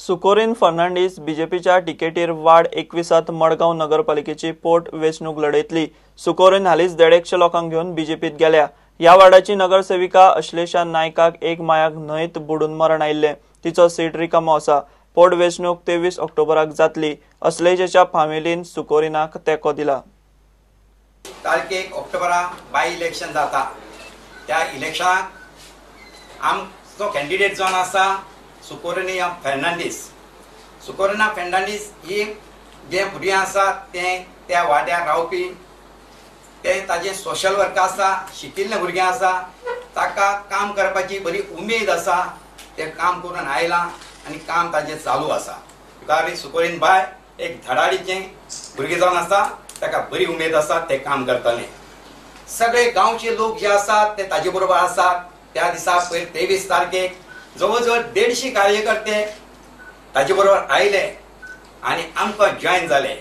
सुकोरीन Fernandes बीजेपीच्या तिकेटीर ward 21 Madgaon नगरपालिकेची पोट वेंचणूक लढयतली. सुकोरीन हालींच 150 लोकांक घेवन बीजेपीत गेल्या. ह्या वार्डाची नगरसेविका अश्लेषा नायकाक 1 मायाक न्हंयत बुडून मरण आयिल्लें. तिचो सीट रिकामो आसा. पोट वेंचणूक 23 ऑक्टोबराक जातली. अश्लेषाच्या फामिलीन सुकोरीनाक तेंको दिला. तारखेक ऑक्टोबराक बाय इलेक्शन जाता. त्या इलेक्शनाक आमचो कॅन्डिडेट जावन आसा सुकोरिना फर्नांडीस. सुकोरिना फर्नांडीस ही जे भुरगीं आसा तें त्या वाड्यार रावपी, ते ताजें सोशल वर्क आसा, शिकिल्लें भुरगें आसा, ताका काम करपाची बरी उमेद आसा, तें काम करून आयलां आनी काम ताजें चालू आसा. कारण सुकोरीन बाय एक धडाडीचें भुरगें जावन आसा, ताका बरी उमेद आसा, तें काम करतलें. सगळे गांवचे लोक जे आसात ते ताजे बरोबर आसात. त्या दिसा पयर 23 तारखेक जवळ जवळ 150 कार्यकर्ते ताजे बरोबर आयले आनी आमकां जॉयन जाले.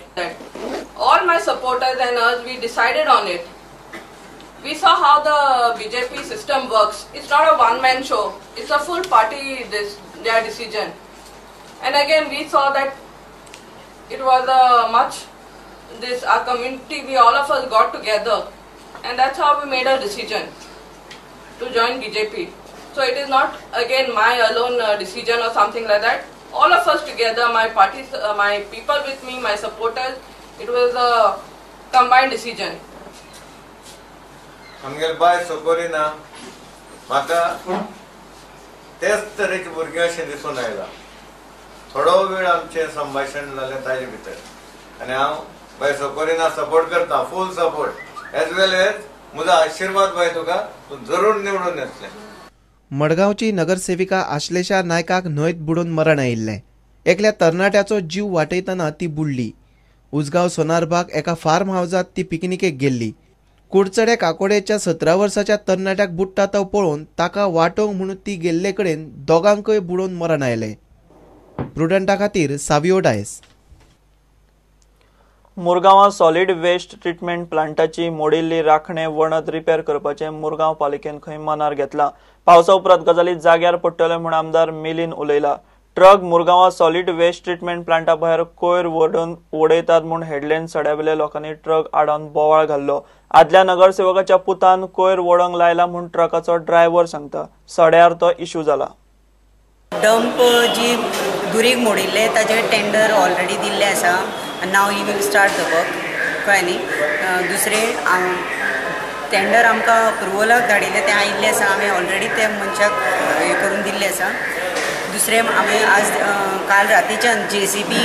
All my supporters and us, we decided on it. We saw how the BJP system works. It's not a one-man show. It's a full party, their decision. And again, we saw that it was a much, this, our community, we all of us got together. And that's how we made a decision to join BJP. So it is not, again, my alone decision or something like that. All of us together, my party, my people with me, my supporters, it was a combined decision. आमगेले बाय सुकोरिना म्हाका तेच तरेचे भुरगें अशें दिसून आयलां. थोडो वेळ आमचें संभाशण जालें ताजे भितर आनी हांव बाय सुकोरिना सपोर्ट करता, full support, as well as म्हजो आशिर्वाद बाय तुका, तूं जरूर निवडून येतलें. मडगांवची नगरसेविका आश्लेषा नायकाक न्हंयत बुडून मरण आयिल्लें. एकल्या तरणाट्याचो जीव वाटयतना ती बुडली. उजगांव सोनारबाग एका फार्म हावजांत ती पिकनिकेक गेल्ली. कुडचडे काकोडेच्या 17 वर्साच्या तरणाट्याक बुडटा तो पळोवन ताका वाटोवंक म्हणून ती गेल्ले कडेन दोगांकय बुडोवन मरण आयलें. प्रुडंटा खातीर सावियो डायस. मुरगांवां सॉलिड वेस्ट ट्रिटमेंट प्लांटाची मोडिल्ली राखणे वणत रिपेर करपाचें मुरगांव पालिकेन खंय मनार घेतलां. पावसा उपरांत गजाली जाग्यार पडटल्यो म्हूण आमदार मिलीन उलयला. ट्रक मुरगांवां सॉलिड वेस्ट ट्रिटमेंट प्लांटा भायर कोयर वडयतात म्हूण हेडलँड सड्यावेल्या लोकांनी ट्रक आडावन बोवाळ घाल्लो. आदल्या नगरसेवकाच्या पुतान कोयर वडोवंक लायला म्हूण ट्रकाचो ड्रायव्हर सांगता. सड्यार तो इश्यू जाला. डंप जी दुरीग मोडिल्ले ताजे टेंडर ऑलरेडी दिल्ले आसा. Now he will start the work. कळ्ळें न्ही. दुसरें टेंडर आमकां अप्रुवलाक धाडिल्लें तें आयिल्लें आसा. आमी ऑलरेडी ते मनशाक हें करून दिल्लें आसा. दुसरें आमी आज काल रातीच्यान JCB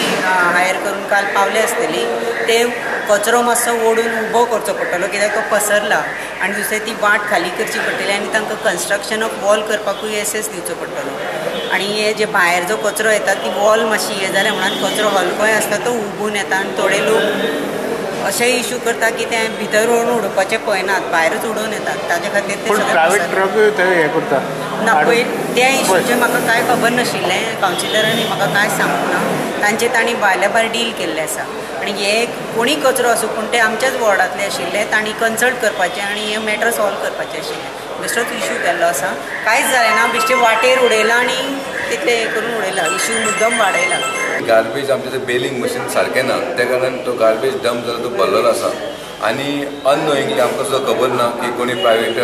higher करून काल पावले आसतली. ते कचरो मातसो ओडून उबो करचो पडटलो कित्याक तो पसरला आनी दुसरें ती वाट खाली करची पडटली आनी तांकां कन्स्ट्रक्शन ऑफ वॉल करपाकूय एसेस दिवचो पडटलो. आनी हे जे भायर जो कचरो येता ती वॉल मातशी हें जाल्या म्हणून कचरो हलकोय आसता तो उबून येता आनी थोडे लोक अशें इशू करता की ते भितर व्हरून उडोवपाचें पळयनात, भायरूच उडोवन येतात. ताजे खातीर ते प्रायवेट ट्रकूय ते हें करता ना. पळय त्या इशूचें म्हाका कांय खबर नाशिल्लें. कावन्सिलरांनी म्हाका कांय सांगूंक ना. तांचे तांणी भायल्या भायर डील केल्लें आसा. आनी हे कोणी कचरो आसूं पूण ते आमच्याच वॉर्डांतले आशिल्ले, तांणी कन्सल्ट करपाचें आनी हें मॅटर सॉल्व करपाचें आशिल्लें. बेश्टोच इशू केल्लो आसा. कांयच जालें ना, बेश्टें वाटेर उडयलां आनी तितलें हें करून उडयलां, इशू मुद्दम वाडयला. गार्बेज आमचें तें बेलिंग मशीन सारकें ना, त्या कारणान तो गार्बेज डंप जाला तो भरलेलो आसा आनी अननोइंगली आमकां सुद्दां खबर ना की कोणी प्रायवेट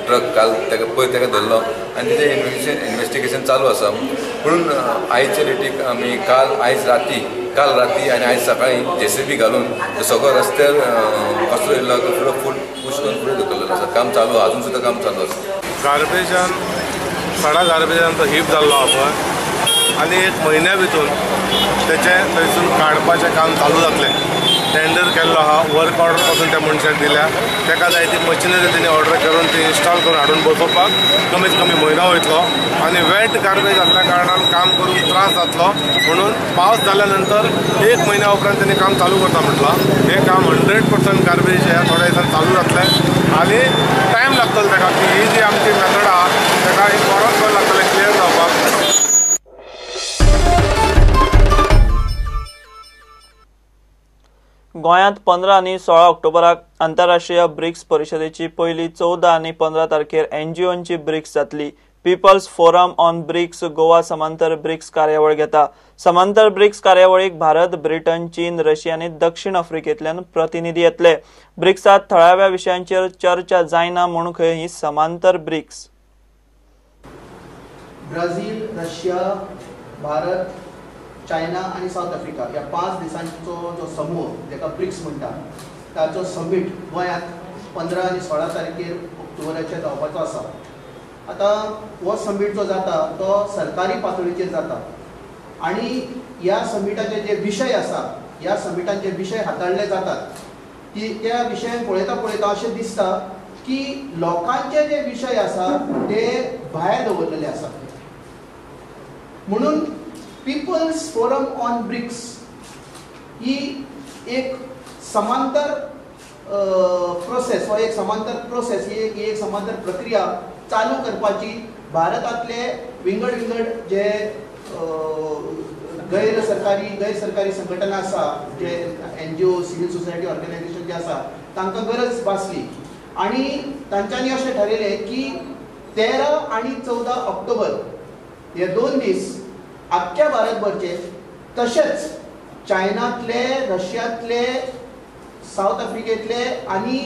ट्रक काल ताका पयर ताका धरलो आनी तेजें इन्वेस्टिगेशन चालू आसा. पूण आयचे डेटीक आमी काल आयज राती काल राती आनी आयज सकाळीं JCB घालून तो सगळो रस्त्यार कसो येयल्लो तो फुडें फूल पुश करून फुडें धुकल्लेलो आसा. काम चालू आसा, अजून सुद्दां काम चालू आसा. गार्बेजान सडा गार्बेजान तो हीप जाल्लो आहा पळय आनी एक म्हयन्या भितून तेचें थंयसून काडपाचें काम चालू जातलें. टेंडर केल्लो आहा, वर्क ऑर्डर पासून त्या मनशाक दिल्या. ताका जाय ती मशिनरी तेणी ऑर्डर करून ती इन्स्टॉल करून हाडून बसोवपाक कमीत कमी म्हयनो वयतलो आनी वेट गार्बेज आसल्या कारणान काम करूंक त्रास जातलो म्हणून पावस जाल्या नंतर एक म्हयन्या उपरांत तेणी काम चालू करता म्हटलां. हें काम 100% गार्बेज ह्या थोड्या दिसान चालू जातलें आनी टायम लागतलो ताका की ही जी आमची मेथड आहा ताका एक बरोच वेळ लागतलें क्लियर जावपाक. गोंयांत 15 आनी 16 ऑक्टोबराक आंतरराष्ट्रीय ब्रिक्स परिशदेची पयली 14 आनी 15 तारखेर NGOंची ब्रिक्स जातली. People's Forum on BRICS Goa समांतर ब्रिक्स कार्यावळ घेता. समांतर ब्रिक्स कार्यावळीक भारत, ब्रिटन, चीन, रशिया आनी दक्षिण आफ्रिकेंतल्यान प्रतिनिधी येतले. ब्रिक्सांत थळाव्या विशयांचेर चर्चा जायना म्हूण खंय ही समांतर BRICS. Brazil, Russia, Bharat, China आनी सावथ आफ्रिका ह्या 5 देशांचो जो समूह जेका ब्रिक्स म्हणटा ताचो समीट गोंयांत 15 आनी 16 तारखेर ऑक्टोबराचेर जावपाचो आसा. आतां हो समीट जो जाता तो सरकारी पातळीचेर जाता आनी ह्या समिटाचे जे विशय आसा, ह्या समिटान जे विशय हाताळ्ळे जातात ती त्या विशयान पळयता पळयता अशें दिसता की लोकांचे जे विशय आसा ते भायर दवरलेले आसा. म्हणून पिपल्स फोरम ऑन ब्रिक्स ही एक समांतर प्रोसेस वा एक समांतर प्रोसेस ही एक समांतर प्रक्रिया चालू करपाची भारतांतले विंगड विंगड जे गैर सरकारी संघटना आसा, जे NGO, civil society organisation जे आसा तांकां गरज भासली आनी तांच्यांनी अशें ठरयलें की 13 आनी 14 ऑक्टोबर हे 2 दीस आख्ख्या भारतभरचे तशेंच चायनांतले, रशियांतले, सावथ आफ्रिकेंतले आनी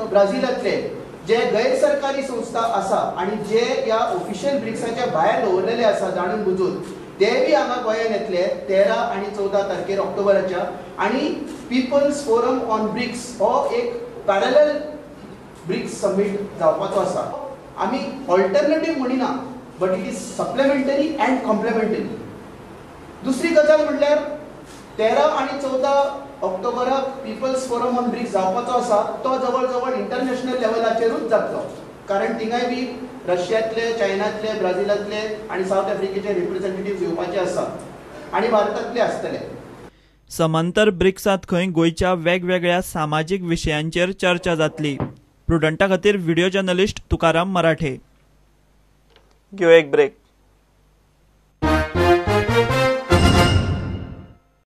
ब्राझिलांतले जे गैर सरकारी संस्था आसा आनी जे ह्या ऑफिशियल ब्रिक्साच्या भायर दवरलेले आसा जाणून बुजून ते बी हांगा गोंयांत येतले 13 आनी 14 तारखेर ऑक्टोबराच्या. आनी पिपल्स फोरम ऑन ब्रिक्स हो एक पॅरलल ब्रिक्स समीट जावपाचो आसा. आमी alternative म्हणिना, but it is supplementary and complementary. दुसरी गजाल म्हणल्यार 13 आनी 14 ऑक्टोबराक पिपल्स फोरम ऑन ब्रिक्स जावपाचो आसा तो जवळ जवळ इंटरनॅशनल लेवलाचेरूच जातलो, कारण थिंगाय बी रशियांतले, चायनांतले, ब्राझिलांतले आनी सावथ आफ्रिकेचे रिप्रेझेंटेटिव्ह येवपाचे आसा आनी भारतांतले आसतले. समांतर ब्रिक्सांत खंय गोंयच्या वेगवेगळ्या सामाजीक विशयांचेर चर्चा जातली. प्रुडंटा खातीर व्हिडिओ जर्नलिस्ट तुकाराम मराठे. घेवया एक ब्रेक.